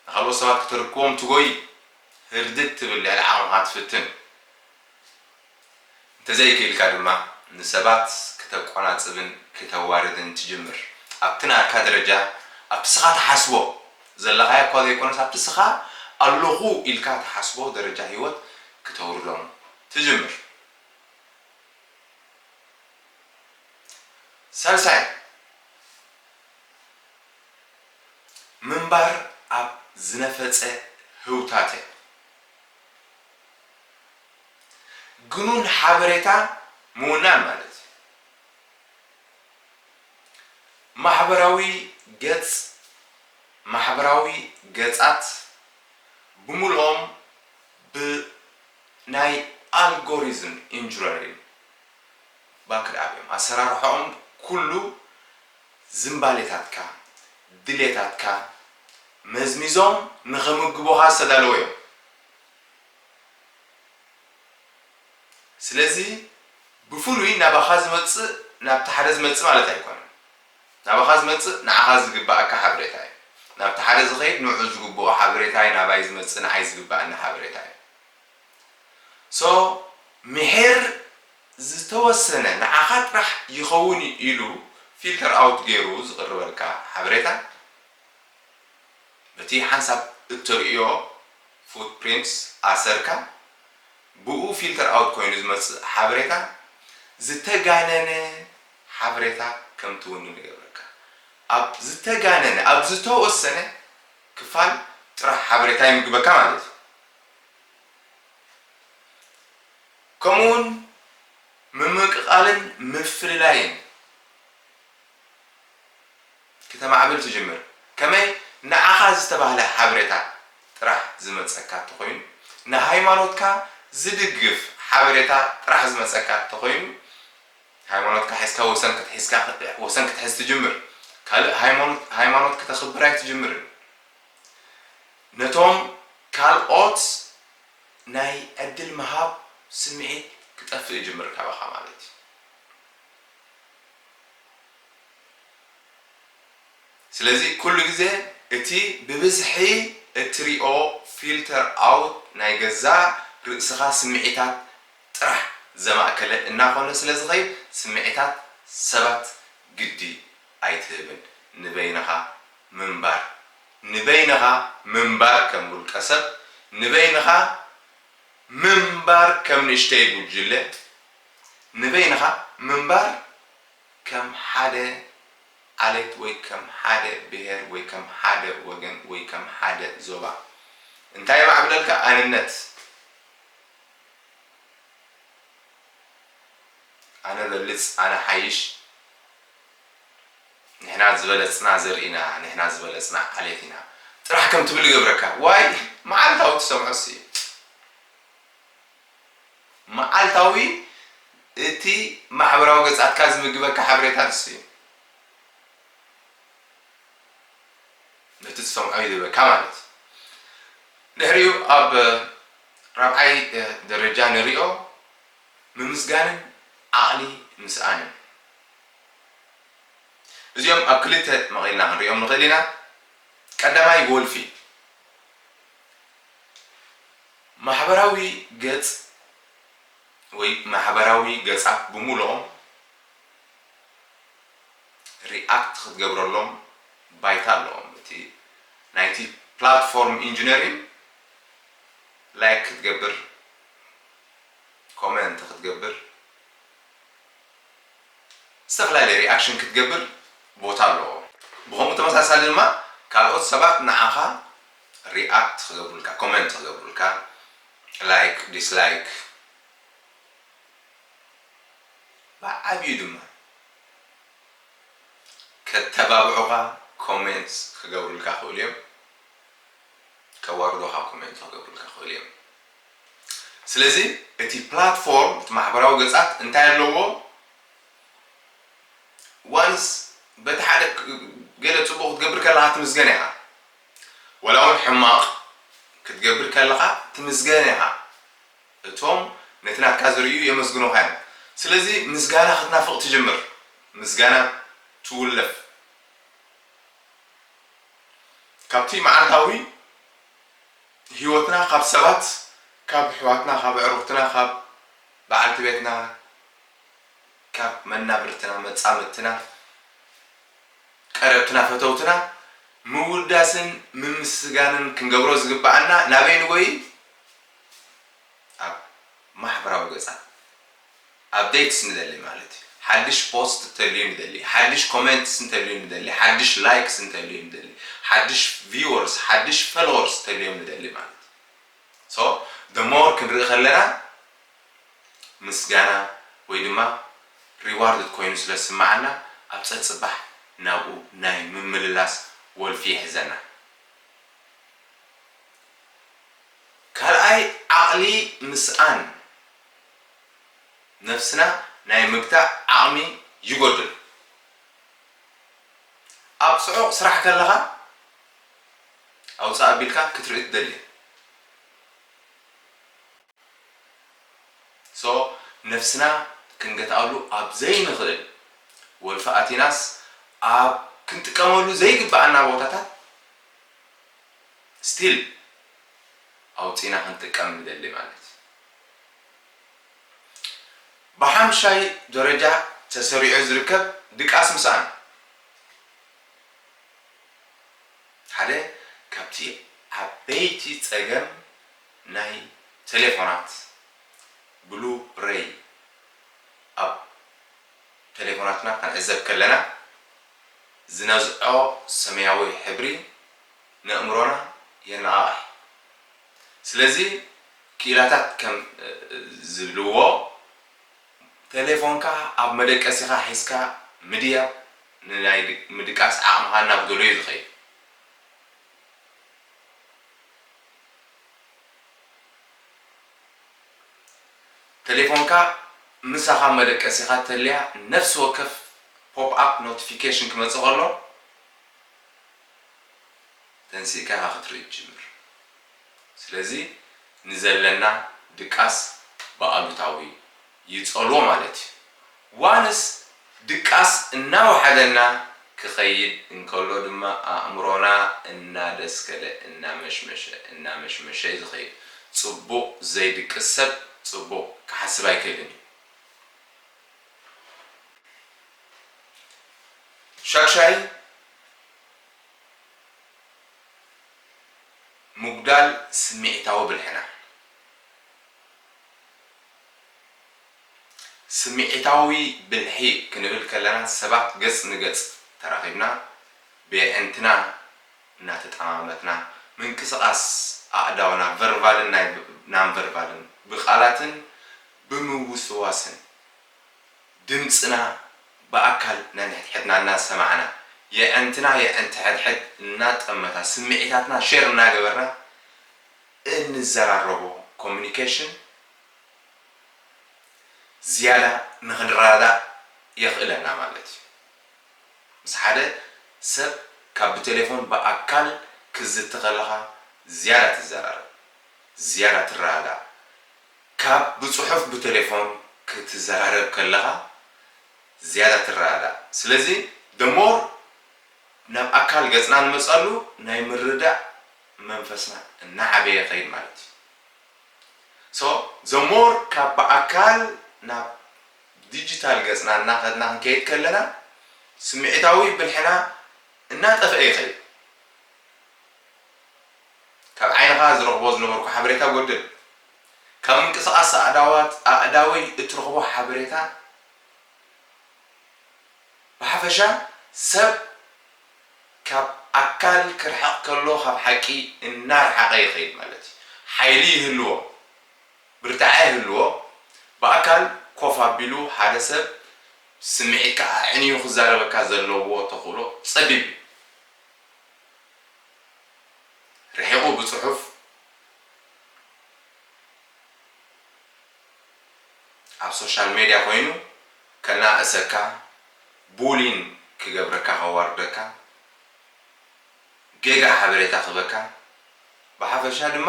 ንኻልኦት ሰባት ክተርክቦም ትጎይ፣ ህርድግ ትብል፣ ልዕሊ ዓቕምኻ ትፍትን። እንተዘይክኢልካ ድማ ንሰባት ክተቆናጽብን ክተዋርድን ትጅምር። ኣብቲ ናትካ ደረጃ፣ ኣብቲ ስኻ ትሓስቦ ዘለኻዮ እኳ ዘይኮነስ፣ ኣብቲ ስኻ ኣለኹ ኢልካ ትሓስቦ ደረጃ ህይወት ክተውርዶም ትጅምር። ሳልሳይ፣ ምንባር ኣብ ዝነፈጸ ህውታተ። ግኑን ሓበሬታ ምውናን ማለት እዩ። ማሕበራዊ ገጽ፣ ማሕበራዊ ገጻት ብምልኦም ብናይ ኣልጎሪዝም ኢንጂነሪንግ ባክድ ኣፕ እዮም። ኣሰራርሓኦም ኩሉ ዝንባሌታትካ፣ ድሌታትካ መዝሚዞም ንኸምግቡኻ ዝተዳለዉ እዮም። ስለዚ ብፍሉይ ናባኻ ዝመጽእ ናብቲ ሓደ ዝመጽእ ማለት ኣይኮነን። ናባኻ ዝመጽእ ንዓኻ ዝግባኣካ ሓበሬታ እዩ። ናብቲ ሓደ ዝኸይድ ንዑ ዝግብኦ ሓበሬታ እዩ። ናባይ ዝመጽእ ንዓይ ዝግባኣኒ ሓበሬታ እዩ። ሶ ምሒር ዝተወሰነ ንዓኻ ጥራሕ ይኸውን እዩ ኢሉ ፊልተር ኣውት ገይሩ ዝቕርበልካ ሓበሬታ፣ በቲ ሓንሳብ እተርእዮ ፉትፕሪንትስ ኣሰርካ፣ ብኡ ፊልተር ኣውት ኮይኑ ዝመጽእ ሓበሬታ ዝተጋነነ ሓበሬታ ከም ትውንን ይገብረካ። ኣብ ዝተጋነነ፣ ኣብ ዝተወሰነ ክፋል ጥራሕ ሓበሬታ ይምግበካ ማለት እዩ። ከምኡውን ምምቅቓልን ምፍልላይን ክተማዕብል ትጅምር። ከመይ ንዓኻ ዝተባህለ ሓበሬታ ጥራሕ ዝመጸካ እንተኾይኑ፣ ንሃይማኖትካ ዝድግፍ ሓበሬታ ጥራሕ ዝመጸካ እንተኾይኑ፣ ሃይማኖትካ ሒዝካ ወሰን ክትሒዝካ፣ ወሰን ክትሕዝ ትጅምር። ካልእ ሃይማኖት፣ ሃይማኖት ክተኽብር ኣይትጅምርን። ነቶም ካልኦት ናይ ዕድል ምሃብ ስምዒት ክጠፍእ ይጅምር ካባኻ ማለት እዩ። ስለዚ ኩሉ ግዜ እቲ ብብዝሒ እትሪኦ ፊልተር ኣውት ናይ ገዛ ርእስኻ ስምዒታት ጥራሕ ዘማእከለ እናኾነ ስለ ዝኸይድ፣ ስምዒታት ሰባት ግዲ ኣይትህብን። ንበይንኻ ምንባር፣ ንበይንኻ ምንባር ከም ውልቀ ሰብ፣ ንበይንኻ ምንባር ከም ንእሽተይ ጉጅለ፣ ንበይንኻ ምንባር ከም ሓደ ዓሌት ወይ ከም ሓደ ብሄር ወይ ከም ሓደ ወገን ወይ ከም ሓደ ዞባ። እንታይ የማዕብለልካ? ኣንነት። ኣነ በልጽ፣ ኣነ ሓይሽ፣ ንሕና ዝበለጽና ዘርኢ ኢና፣ ንሕና ዝበለጽና ዓሌት ኢና ጥራሕ ከም ትብል ይገብረካ። ዋይ፣ መዓልታዊ ትሰምዖ እሱ እዩ። መዓልታዊ እቲ ማሕበራዊ ገጻትካ ዝምግበካ ሓበሬታ ንሱ እዩ። ነቲ ትሰምዖ ይህበካ ማለት እዩ። ድሕሪኡ ኣብ ራብዓይ ደረጃ ንሪኦ ምምስጋንን ዓቕሊ ምስኣንን። እዚኦም ኣብ ክልተ መቒልና ክንሪኦም ንኽእል ኢና። ቀዳማይ ወልፊ። ማሕበራዊ ገጽ ወይ ማሕበራዊ ገጻት ብምሉኦም ሪኣክት ክትገብረሎም ባይታ ኣለዎም። እቲ ናይቲ ፕላትፎርም ኢንጂነሪንግ ላይክ ክትገብር፣ ኮመንት ክትገብር፣ ዝተፈላለየ ሪኣክሽን ክትገብር ቦታ ኣለዎ። ብኸምኡ ተመሳሳሊ ድማ ካልኦት ሰባት ንዓኻ ሪኣክት ክገብሩልካ፣ ኮመንት ክገብሩልካ፣ ላይክ፣ ዲስላይክ፣ ብዓብዩ ድማ ከተባብዑኻ ኮሜንት ክገብሩልካ ክእሉ እዮም። ከዋርዱኻ ኮሜንት ክገብሩልካ ክእሉ እዮም። ስለዚ እቲ ፕላትፎርም፣ እቲ ማሕበራዊ ገጻት እንታይ ኣለዎ? ዋንስ በቲ ሓደ ገለ ጽቡቕ ክትገብር ከለኻ ትምስገን ኢኻ። ወላ እውን ሕማቕ ክትገብር ከለኻ ትምስገን ኢኻ። እቶም ነቲ ናትካ ዝርእዩ የመስግኑኻ እዮም። ስለዚ ምስጋና ክትናፍቕ ትጅምር። ምስጋና ትውለፍ። ካብቲ መዓልታዊ ህይወትና፣ ካብ ሰባት፣ ካብ ኣሕዋትና፣ ካብ ኣዕሩኽትና፣ ካብ በዓልቲ ቤትና፣ ካብ መናብርትና፣ መጻምድትና፣ ቀረብትና፣ ፈተውትና ምውዳስን ምምስጋንን ክንገብሮ ዝግብኣና ናበይ ንጎይ? ኣብ ማሕበራዊ ገጻት ኣፕዴትስ ንደሊ ማለት እዩ። ሓድሽ ፖስት እንተልዩ ንደሊ፣ ሓድሽ ኮሜንትስ እንተልዩ ንደሊ፣ ሓድሽ ላይክስ እንተልዩ ንደሊ፣ ሓድሽ ቪወርስ፣ ሓድሽ ፎሎወርስ እንተልዮም ንደሊ ማለት እዩ። ሶ ሞር ክንርኢ ከለና ምስጋና ወይ ድማ ሪዋርድ ኮይኑ ስለ ዝስምዓና ኣብ ጸጽባሕ ናብኡ ናይ ምምልላስ ወልፊ ይሕዘና። ካልኣይ ዓቕሊ ምስኣን፣ ነፍስና ናይ ምግታእ ዓቕሚ ይጎድል። ኣብ ጽዑቕ ስራሕ ከለኻ ኣውጽእ ኣቢልካ ክትርኢ ትደሊ። ሶ ነፍስና ክንገትኣሉ ኣብ ዘይንኽእል ወልፊ ኣቲናስ ኣብ ክንጥቀመሉ ዘይግብኣና ቦታታት ስቲል ኣውፂና ክንጥቀም ንደሊ ማለት እዩ። ብሓምሻይ ደረጃ ተሰሪዑ ዝርከብ ድቃስ ምስኣን ሓደ ካብቲ ዓበይቲ ፀገም ናይ ቴሌፎናት ብሉ ሬይ ኣብ ቴሌፎናትና ክንዕዘብ ከለና ዝነዝዖ ሰማያዊ ሕብሪ ነእምሮና የነቓቕሕ። ስለዚ ክኢላታት ከም ዝብልዎ ቴሌፎንካ ኣብ መደቀሲኻ ሒዝካ ምድያብ ንናይ ምድቃስ ዓቕምኻ እናጎደሎ እዩ ዝኸይድ። ቴሌፎንካ ምሳኻ መደቀሲኻ ተልያ ነፍሲ ወከፍ ፖፕ ኣፕ ኖቲፊኬሽን ክመጽእ ከሎ ተንሲእካ ኢኻ ክትርኢ ትጅምር። ስለዚ ንዘለና ድቃስ ብኣሉታዊ ይጸልዎ ማለት እዩ። ዋንስ ድቃስ እናወሓደና ክኸይድ እንከሎ ድማ ኣእምሮና እናደስከለ እናመሽመሸ እናመሽመሸ እዩ ዝኸይድ። ጽቡቕ ዘይድቅስ ሰብ ጽቡቕ ክሓስብ ኣይክእልን እዩ። ሻድሻይ ምጉዳል ስምዒታዊ ብልሕና። ስምዒታዊ ብልሒ ክንብል ከለና ሰባት ገጽ ንገጽ ተራኺብና ብየዕንትና እናተጠማመትና ምንቅስቓስ ኣእዳውና ቨርባልን ናይ ናንቨርባልን ብቓላትን ብምውስዋስን ድምፅና ብኣካል ነንሕድሕድና እናሰማዕና የዕንትና የዕንቲ ሕድሕድ እናጠመታ ስምዒታትና ሼር እናገበርና እንዘራረቦ ኮሚኒኬሽን ዝያዳ ንኽንረዳዳእ የኽእለና ማለት እዩ። ምስ ሓደ ሰብ ካብ ብቴሌፎን ብኣካል ክዝቲ ከለኻ ዝያዳ ትዘራረብ፣ ዝያዳ ትረዳዳእ። ካብ ብጽሑፍ ብቴሌፎን ክትዘራረብ ከለኻ ዝያዳ ትረዳዳእ። ስለዚ ደሞር ናብ ኣካል ገጽና ንመጸሉ ናይ ምርዳእ መንፈስና እናዓበየ ይኸይድ ማለት እዩ። ሶ ዘሞር ካብ ብኣካል ናብ ዲጂታል ገጽና እናኸድና ክንከይድ ከለና ስምዒታዊ ብልሕና እናጠፍአ ይኸይድ። ካብ ዓይንኻ ዝረኽቦ ዝነበርኩ ሓበሬታ ጎድል። ካብ ምንቅስቓስ ኣእዳዋት ኣእዳወይ እትረኽቦ ሓበሬታ ብሓፈሻ ሰብ ካብ ኣካል ክርሕቕ ከሎ ካብ ሓቂ እናረሓቐ ይኸይድ ማለት እዩ። ሓይሊ ይህልዎ፣ ብርታዐ ይህልዎ። ብኣካል ኮፍ ኣቢሉ ሓደ ሰብ ስምዒትካ ኣዕንዩ ክዛረበካ ዘለዎ ተኽእሎ ጸቢብ እዩ። ርሒቑ ብጽሑፍ ኣብ ሶሻል ሜድያ ኮይኑ ከናእሰካ፣ ቡሊን ክገብረካ፣ ከዋርደካ፣ ጌጋ ሓበሬታ ክበካ፣ ብሓፈሻ ድማ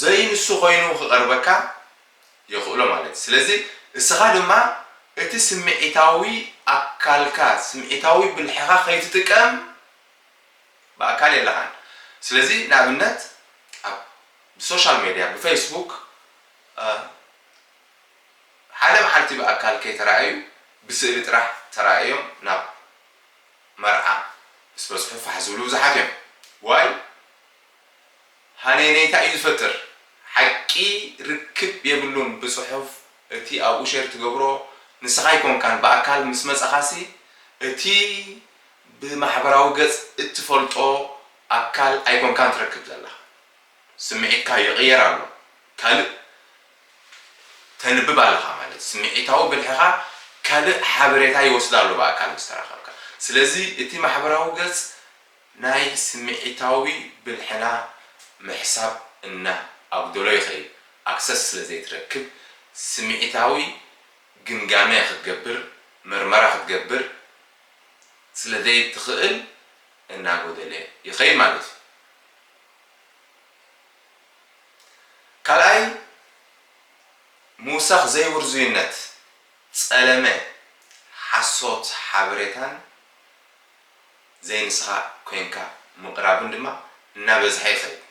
ዘይንሱ ኮይኑ ክቐርበካ የኽእሎ ማለት እዩ። ስለዚ እስኻ ድማ እቲ ስምዒታዊ ኣካልካ፣ ስምዒታዊ ብልሕኻ ከይትጥቀም ብኣካል የለኻን። ስለዚ ንኣብነት ኣብ ብሶሻል ሜድያ ብፌስቡክ ሓደ መዓልቲ ብኣካል ከይተራእዩ ብስእሊ ጥራሕ ተራእዮም ናብ መርዓ ምስ በፅሑ ፋሕ ዝብሉ ብዙሓት እዮም። ዋይ ሃነይነይታ እዩ ዝፈጥር። ሓቂ ርክብ የብሉን ብፅሑፍ። እቲ ኣብኡ ሸር ትገብሮ ንስኻ ኣይኮንካን፣ ብኣካል ምስ መፀኻሲ እቲ ብማሕበራዊ ገፅ እትፈልጦ ኣካል ኣይኮንካን ትረክብ ዘለኻ። ስምዒትካ ይቕየር ኣሎ። ካልእ ተንብብ ኣለኻ ማለት ስምዒታዊ ብልሕኻ ካልእ ሓበሬታ ይወስድ ኣሎ ብኣካል ምስ ተራኸብካ። ስለዚ እቲ ማሕበራዊ ገፅ ናይ ስምዒታዊ ብልሕና ምሕሳብ እና ኣጉደሎ ይኸይድ። ኣክሰስ ስለ ዘይትረክብ ስምዒታዊ ግምጋመ ክትገብር፣ መርመራ ክትገብር ስለ ዘይትኽእል እናጎደለ ይኸይድ ማለት እዩ። ካልኣይ ምውሳኽ ዘይውርዙይነት፣ ጸለመ፣ ሓሶት ሓበሬታን ዘይንስኻ ኮንካ ምቕራብን ድማ እናበዝሐ ይኸይድ።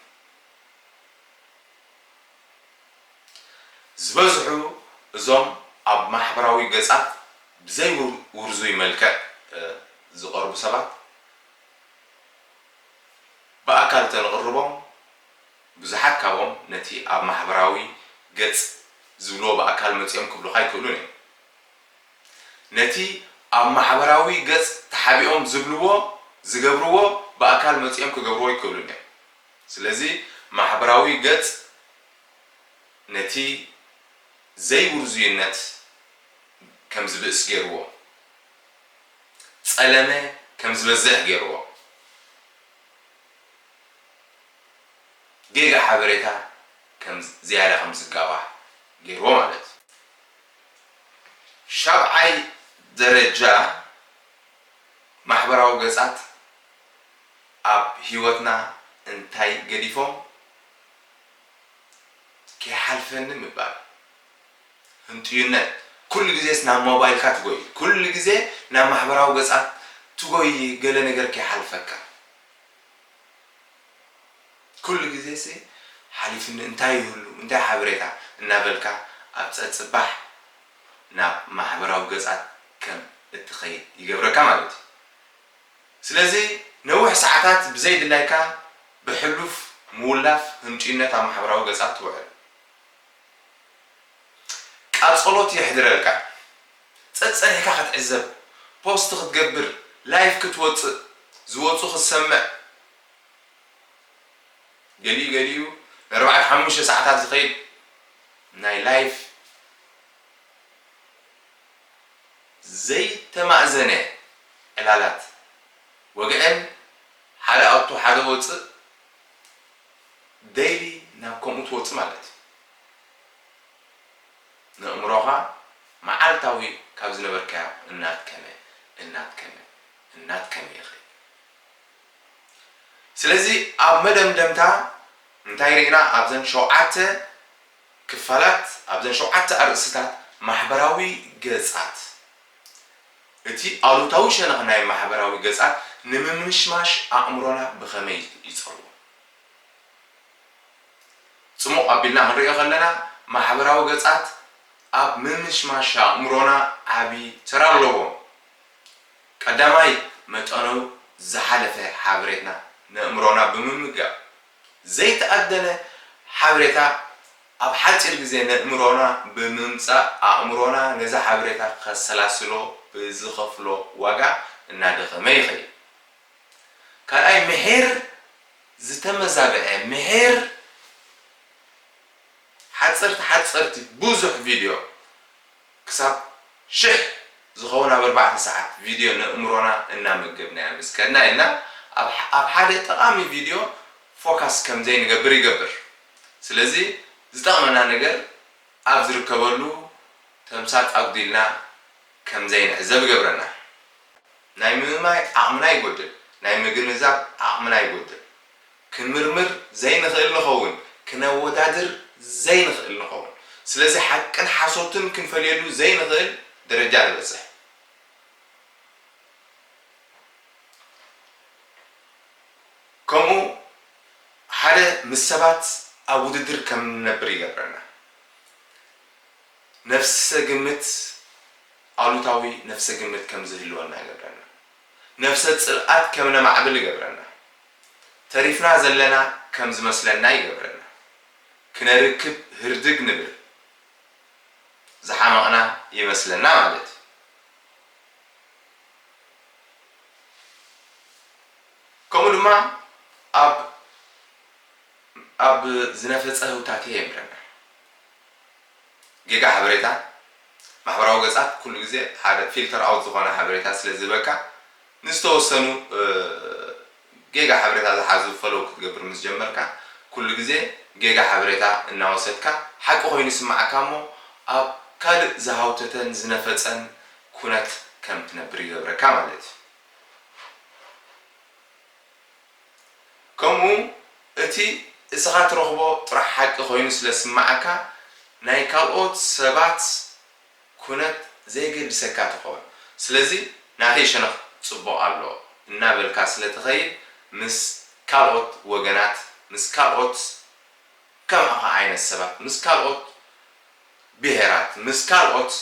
ዝበዝሑ እዞም ኣብ ማሕበራዊ ገጻት ብዘይ ውር- ውርዙይ መልክዕ እ፣ ዝቐርቡ ሰባት ብኣካል ተንቕርቦም ብዙሓት ካብኦም ነቲ ኣብ ማሕበራዊ ገጽ ዝብልዎ ብኣካል መጺኦም ክብሉኻ ኣይክእሉን እዮም። ነቲ ኣብ ማሕበራዊ ገጽ ተሓቢኦም ዝብልዎ ዝገብርዎ ብኣካል መጺኦም ክገብርዎ ኣይክእሉን እዮም። ስለዚ ማሕበራዊ ገጽ ነቲ ዘይውርዙይነት ከም ዝብእስ ገይርዎ፣ ጸለመ ከም ዝበዝሕ ገይርዎ፣ ጌጋ ሓበሬታ ከም ዝያዳ ከም ዝጋባሕ ገይርዎ ማለት እዩ። ሻብዓይ ደረጃ ማሕበራዊ ገጻት ኣብ ህይወትና እንታይ ገዲፎም ከይሓልፈኒ ምባል፣ ህንጥዩነት። ኩሉ ግዜስ ናብ ሞባይልካ ትጎይ፣ ኩሉ ግዜ ናብ ማሕበራዊ ገጻት ትጎይ፣ ገለ ነገር ከይሓልፈካ። ኩሉ ግዜሲ ሓሊፍኒ እንታይ ይህሉ እንታይ ሓበሬታ እናበልካ ኣብ ጸጽባሕ ናብ ማሕበራዊ ገጻት ከም እትኸይድ ይገብረካ ማለት እዩ። ስለዚ ነዊሕ ሰዓታት ብዘይድላይካ ብሕሉፍ ምውላፍ ህንጭነት ኣብ ማሕበራዊ ገጻት ትውዕል። ቃጸሎት የሕድረልካ። ጸጸኒሕካ ክትዕዘብ፣ ፖስት ክትገብር፣ ላይፍ ክትወጽእ፣ ዝወጹ ክትሰምዕ፣ ገሊኡ ገሊኡ ንኣርባዕተ ሓሙሽተ ሰዓታት ዝኸይድ ናይ ላይፍ ዘይተማእዘነ ዕላላት ወግዐን ሓደ ኣቱ ሓደ ወፅእ ደይሊ ናብ ከምኡ ትወፅእ ማለት እዩ። ንእምሮኻ መዓልታዊ ካብ ዝነበርካዮ እናድከመ እናድከመ እናድከመ ይኸይድ። ስለዚ ኣብ መደምደምታ እንታይ ርኢና ኣብዘን ሸውዓተ ክፋላት ኣብዘን ሸውዓተ ኣርእስታት ማሕበራዊ ገጻት እቲ ኣሉታዊ ሸነኽ ናይ ማሕበራዊ ገጻት ንምምሽማሽ ኣእምሮና ብኸመይ ይጸልዎ? ጽሙቕ ኣቢልና ክንሪኦ ከለና ማሕበራዊ ገጻት ኣብ ምምሽማሽ ኣእምሮና ዓቢ ተራ ኣለዎም። ቀዳማይ መጠኑ ዝሓለፈ ሓበሬትና ነእምሮና ብምምጋብ ዘይተኣደነ ሓበሬታ ኣብ ሓፂር ግዜ ነእምሮና ብምምፃእ ኣእምሮና ነዚ ሓበሬታ ከሰላስሎ ብዝኸፍሎ ዋጋ እናደኸመ ይኸይድ። ካልኣይ ምሒር ዝተመዛበዐ ምሒር ሓፀርቲ ሓፀርቲ ብዙሕ ቪድዮ ክሳብ ሽሕ ዝኸውን ኣብ ኣርባዕተ ሰዓት ቪድዮ ነእምሮና እናመገብናያ ምስ ከድና ኢልና ኣብ ሓደ ጠቓሚ ቪድዮ ፎካስ ከም ዘይንገብር ይገብር። ስለዚ ዝጠቕመና ነገር ኣብ ዝርከበሉ ተምሳጥ ኣጉዲልና ከም ዘይንዕዘብ ይገብረና። ናይ ምእማይ ዓቕምና ይጎድል፣ ናይ ምግንዛብ ዓቕምና ይጎድል። ክንምርምር ዘይንኽእል ንኸውን፣ ክነወዳድር ዘይንኽእል ንኸውን። ስለዚ ሓቅን ሓሶትን ክንፈልየሉ ዘይንኽእል ደረጃ ንበጽሕ። ከምኡ ሓደ ምስ ሰባት ኣብ ውድድር ከም ንነብር ይገብረና። ነፍሰ ግምት፣ ኣሉታዊ ነፍሰ ግምት ከም ዝህልወና ይገብረና። ነፍሰ ጽልኣት ከም ነማዕብል ይገብረና። ተሪፍና ዘለና ከም ዝመስለና ይገብረና። ክነርክብ ህርድግ ንብል። ዝሓመቕና ይመስለና ማለት እዩ። ከምኡ ድማ ኣብ ኣብ ዝነፈጸ ህውታቴ የምረና። ጌጋ ሓበሬታ፣ ማሕበራዊ ገጻት ኩሉ ግዜ ሓደ ፊልተር ኣውት ዝኾነ ሓበሬታ ስለ ዝህበካ፣ ንዝተወሰኑ እ፣ ጌጋ ሓበሬታ ዝሓዙ ፈለው ክትገብር ምስ ጀመርካ፣ ኩሉ ግዜ ጌጋ ሓበሬታ እናወሰድካ ሓቂ ኮይኑ ይስምዓካ እሞ፣ ኣብ ካልእ ዝሃውተተን ዝነፈጸን ኩነት ከም ትነብር ይገብረካ ማለት እዩ። ከምኡ እቲ እስኻ ትረኽቦ ጥራሕ ሓቂ ኮይኑ ስለ ዝስምዓካ፣ ናይ ካልኦት ሰባት ኩነት ዘየገድሰካ ትኸውን። ስለዚ ናተይ ሸነኽ ጽቡቕ ኣሎ እናበልካ ስለ ትኸይድ፣ ምስ ካልኦት ወገናት፣ ምስ ካልኦት ከምኣኻ ዓይነት ሰባት፣ ምስ ካልኦት ብሄራት፣ ምስ ካልኦት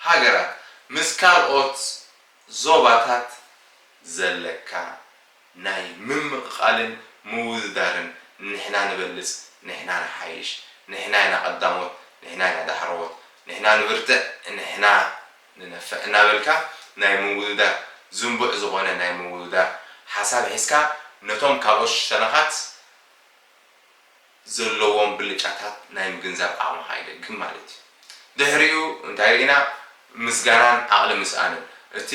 ሃገራት፣ ምስ ካልኦት ዞባታት ዘለካ ናይ ምምቕቓልን ምውድዳርን፣ ንሕና ንበልጽ፣ ንሕና ንሓይሽ፣ ንሕና ኢና ቀዳሞት፣ ንሕና ኢና ዳሕረዎት፣ ንሕና ንብርትዕ፣ ንሕና ንነፍዕ እናበልካ ናይ ምውድዳር፣ ዝንቡዕ ዝኾነ ናይ ምውድዳር ሓሳብ ሒዝካ ነቶም ካልኦት ሸነኻት ዘለዎም ብልጫታት ናይ ምግንዛብ ዓቕምኻ ይደግም ማለት እዩ። ድሕሪኡ እንታይ ርኢና? ምስጋናን ዓቕሊ ምስኣንን። እቲ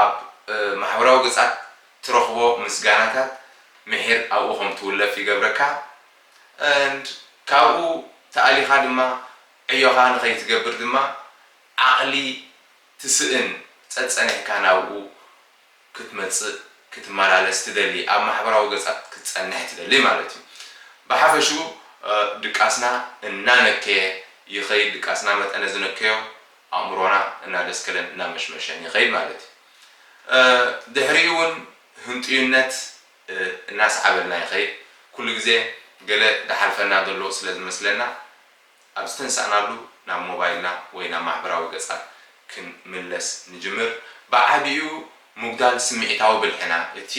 ኣብ እ፣ ማሕበራዊ ገጻት ትረኽቦ ምስጋናታት ምሒር ኣብኡ ከም ትውለፍ ይገብረካ። And ካብኡ ተኣሊኻ ድማ ዕዮኻ ንኸይትገብር ድማ ዓቕሊ ትስእን፣ ጸጸኒሕካ ናብኡ ክትመጽእ ክትመላለስ ትደሊ፣ ኣብ ማሕበራዊ ገጻት ክትጸንሕ ትደሊ ማለት እዩ። ብሓፈሽኡ እ፣ ድቃስና እናነከየ ይኸይድ። ድቃስና መጠነ ዝነከዮ ኣእምሮና እናደስከለን እናመሽመሸን ይኸይድ ማለት እዩ። እ፣ ድሕሪኡ እውን ህንጥዩነት እ፣ እናሰዓበልና ይኸይድ። ኩሉ ግዜ ገለ ዝሓልፈና ዘሎ ስለ ዝመስለና ኣብ ዝተንሳእናሉ ናብ ሞባይልና ወይ ናብ ማሕበራዊ ገጻት ክንምለስ ንጅምር። ብዓቢኡ ምጉዳል ስምዒታዊ ብልሕና፣ እቲ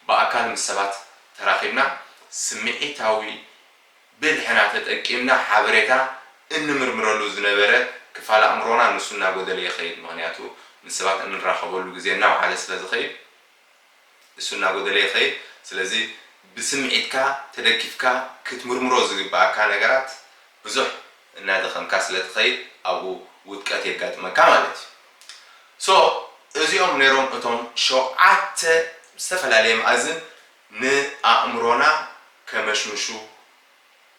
ብኣካል ምስ ሰባት ተራኺብና ስምዒታዊ ብልሕና ተጠቂምና ሓበሬታ እንምርምረሉ ዝነበረ ክፋል ኣእምሮና ንሱ እናጎደለ ይኸይድ። ምኽንያቱ ምስ ሰባት እንራኸበሉ ግዜ እናወሓደ ስለ ዝኸይድ እሱ እናጎደለ ይኸይድ። ስለዚ ብስምዒትካ ተደጊፍካ ክትምርምሮ ዝግብኣካ ነገራት ብዙሕ እናደኸምካ ስለ ትኸይድ ኣብኡ ውድቀት የጋጥመካ ማለት እዩ። So እዚኦም ነይሮም እቶም ሸውዓተ ብዝተፈላለየ መኣዝን ንኣእምሮና ከመሽምሹ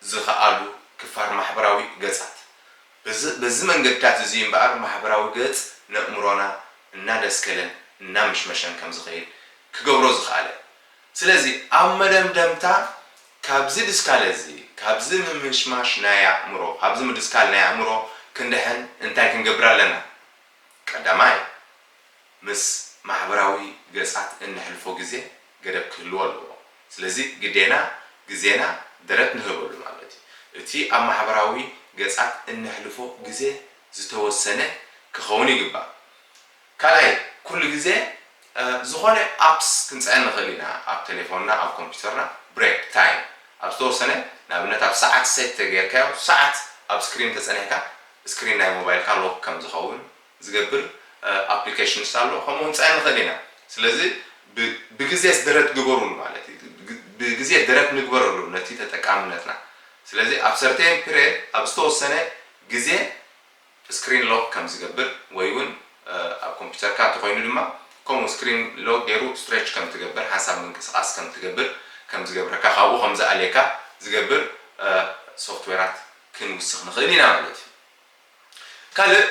ዝኸኣሉ ክፋል ማሕበራዊ ገጻት። በዚ በዚ መንገድታት እዚ እምበኣር ማሕበራዊ ገጽ ነእምሮና እናደስከለን እናመሽመሸን ከም ዝኸይድ ክገብሮ ዝኸኣለ። ስለዚ ኣብ መደምደምታ ካብዚ ድስካለ እዚ፣ ካብዚ ምምሽማሽ ናይ ኣእምሮ፣ ካብዚ ምድስካል ናይ ኣእምሮ ክንድሕን እንታይ ክንገብር ኣለና? ቀዳማይ፣ ምስ ማሕበራዊ ገጻት እነሕልፎ ግዜ ገደብ ክህልዎ ኣለዎ። ስለዚ ግዴና ግዜና ደረት ንህበሉ ማለት እዩ። እቲ ኣብ ማሕበራዊ ገጻት እነሕልፎ ግዜ ዝተወሰነ ክኸውን ይግባእ። ካልኣይ፣ ኩሉ ግዜ እ፣ ዝኾነ ኣፕስ ክንጽዕን ንኽእል ኢና ኣብ ቴሌፎንና፣ ኣብ ኮምፒውተርና። ብሬክ ታይም ኣብ ዝተወሰነ፣ ንኣብነት ኣብ ሰዓት ሴት ተገይርካዮ፣ ሰዓት ኣብ ስክሪን ተጸኒሕካ፣ ስክሪን ናይ ሞባይልካ ሎክ ከም ዝኸውን ዝገብር ኣፕሊኬሽንስ ኣሎ። ከምኡ ክንጽዕን ንኽእል ኢና። ስለዚ ብ- ብግዜስ ደረት ግበሩሉ ማለት እዩ። ግ- ብግዜ ደረት ንግበረሉ ነቲ ተጠቃምነትና። ስለዚ ኣብ ሰርቴን ፒሪየድ፣ ኣብ ዝተወሰነ ግዜ ስክሪን ሎክ ከም ዝገብር ወይ እውን ኣብ ኮምፒውተርካ እንተኮይኑ ድማ ከምኡ ስክሪን ሎክ ገይሩ ስትሬች ከም ትገብር፣ ሓንሳብ ምንቅስቃስ ከም ትገብር፣ ከም ዝገብረካ፣ ካብኡ ከም ዝኣልየካ ዝገብር ሶፍትዌራት ክንውስኽ ንኽእል ኢና ማለት እዩ። ካልእ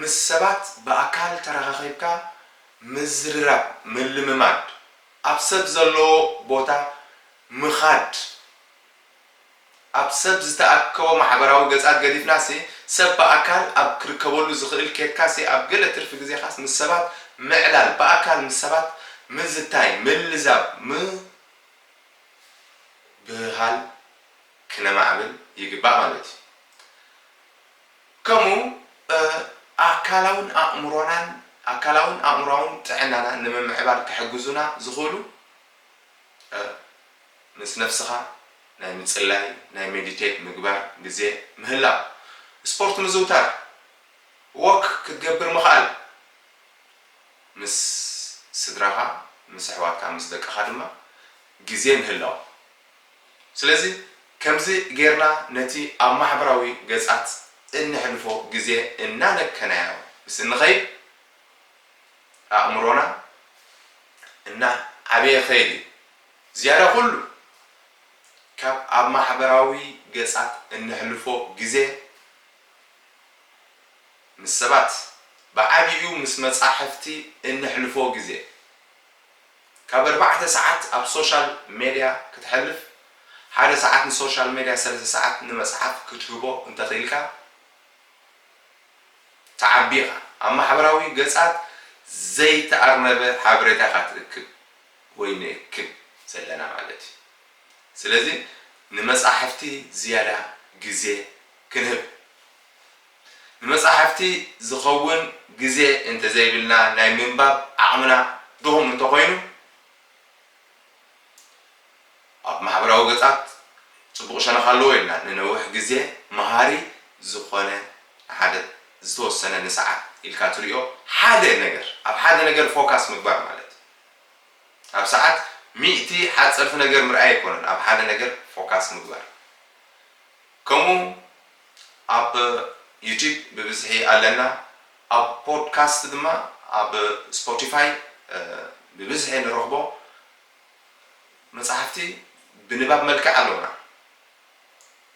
ምስ ሰባት ብኣካል ተረኻኺብካ ምዝርራብ፣ ምልምማድ፣ ኣብ ሰብ ዘለዎ ቦታ ምኻድ፣ ኣብ ሰብ ዝተኣከቦ ማሕበራዊ ገጻት ገዲፍናሲ ሰብ ብኣካል ኣብ ክርከበሉ ዝኽእል ኬድካሲ ኣብ ገለ ትርፊ ግዜኻስ ምስ ሰባት ምዕላል፣ ብኣካል ምስ ሰባት ምዝታይ፣ ምልዛብ፣ ምብህሃል ክነማዕብል ይግባእ ማለት እዩ። ከምኡ ኣካላውን ኣእምሮናን ኣካላውን ኣእምሮኣውን ጥዕናና ንምምዕባል ክሕግዙና ዝኽእሉ ምስ ነፍስኻ ናይ ምጽላይ፣ ናይ ሜዲቴት ምግባር ግዜ ምህላው፣ ስፖርት ምዝውታር፣ ወክ ክትገብር ምኽኣል፣ ምስ ስድራኻ፣ ምስ ኣሕዋትካ፣ ምስ ደቅኻ ድማ ግዜ ምህላው። ስለዚ ከምዚ ጌርና ነቲ ኣብ ማሕበራዊ ገጻት እንሕልፎ ግዜ እናነከናዮ ምስ እንኸይድ ኣእምሮና እናዓበየ ይኸይድ እዩ። ዝያዳ ኩሉ ካብ ኣብ ማሕበራዊ ገጻት እንሕልፎ ግዜ ምስ ሰባት ብዓቢኡ ምስ መጻሕፍቲ እንሕልፎ ግዜ ካብ ኣርባዕተ ሰዓት ኣብ ሶሻል ሜድያ ክትሐልፍ ሓደ ሰዓት ንሶሻል ሜድያ ሰለስተ ሰዓት ንመጽሓፍ ክትህቦ እንተኽኢልካ ተዓቢኻ ኣብ ማሕበራዊ ገጻት ዘይተኣርነበ ሓበሬታ ኢኻ ትእክብ ወይ ንእክብ ዘለና ማለት እዩ። ስለዚ ንመጻሕፍቲ ዝያዳ ግዜ ክንህብ። ንመጻሕፍቲ ዝኸውን ግዜ እንተዘይብልና ናይ ምንባብ ዓቕምና ድኹም እንተኾይኑ ኣብ ማሕበራዊ ገጻት ጽቡቕ ሸነኽ ኣለዎ ኢልና ንነዊሕ ግዜ መሃሪ ዝኾነ ሓደ ዝተወሰነ ንሰዓት ኢልካ ትሪኦ ሓደ ነገር ኣብ ሓደ ነገር ፎካስ ምግባር ማለት እዩ። ኣብ ሰዓት ሚእቲ ሓጸርቲ ነገር ምርኣይ ኣይኮነን፣ ኣብ ሓደ ነገር ፎካስ ምግባር። ከምኡ ኣብ ዩቲብ ብብዝሒ ኣለና፣ ኣብ ፖድካስት ድማ ኣብ ስፖቲፋይ ብብዝሒ ንረኽቦ መጻሕፍቲ ብንባብ መልክዕ ኣለውና።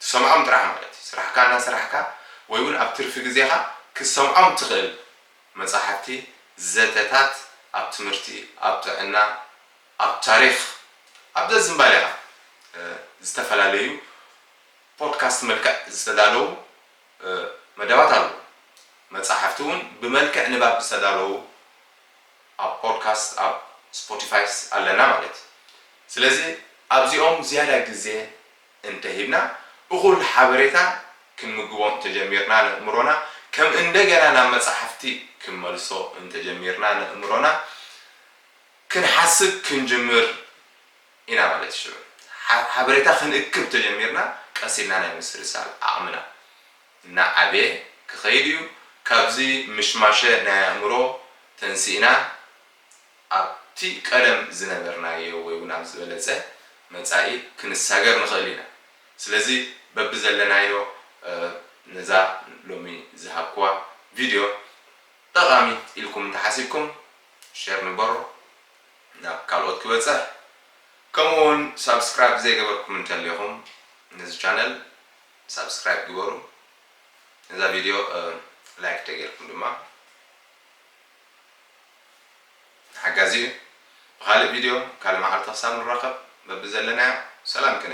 ትሰምዖም ጥራሕ ማለት እዩ። ስራሕካ እናሰራሕካ ወይ እውን ኣብ ትርፊ ግዜኻ ክትሰምዖም ትኽእል መጻሕፍቲ፣ ዘተታት ኣብ ትምህርቲ፣ ኣብ ጥዕና፣ ኣብ ታሪኽ፣ ኣብ ዘዝምባሌኻ ዝተፈላለዩ ፖድካስት መልክዕ ዝተዳለዉ መደባት ኣለዉ። መጻሕፍቲ እውን ብመልክዕ ንባብ ዝተዳለዉ ኣብ ፖድካስት ኣብ ስፖቲፋይስ ኣለና ማለት እዩ። ስለዚ ኣብዚኦም ዝያዳ ግዜ እንተሂብና እኹል ሓበሬታ ክንምግቦ እንተጀሚርና ንእምሮና ከም እንደገና ናብ መጻሕፍቲ ክንመልሶ እንተጀሚርና ንእምሮና ክንሓስብ ክንጅምር ኢና ማለት ሽዑ ሓበሬታ ክንእክብ ተጀሚርና ቀስ ኢልና ናይ ምስርሳል ዓቕምና እናዓበየ ክኸይድ እዩ። ካብዚ ምሽማሸ ናይ ኣእምሮ ተንሲእና ኣብቲ ቀደም ዝነበርናዮ ወይ እውን ኣብ ዝበለፀ መፃኢ ክንሳገር ንኽእል ኢና። ስለዚ በብዘለናዮ ነዛ ሎሚ ዝሃብኩዋ ቪድዮ ጠቓሚት ኢልኩም እንተሓሲብኩም ሸር ንበሮ ናብ ካልኦት ክበፅሕ፣ ከምኡ እውን ሳብስክራይብ ዘይገበርኩም እንተሊኹም ነዚ ቻነል ሳብስክራይብ ግበሩ። ነዛ ቪድዮ ላይክ ተገይርኩም ድማ ሓጋዚ እዩ። ብኻልእ ቪድዮ ካልእ መዓልቲ ክሳብ ንራኸብ በብዘለናዮ ሰላም ቅነ።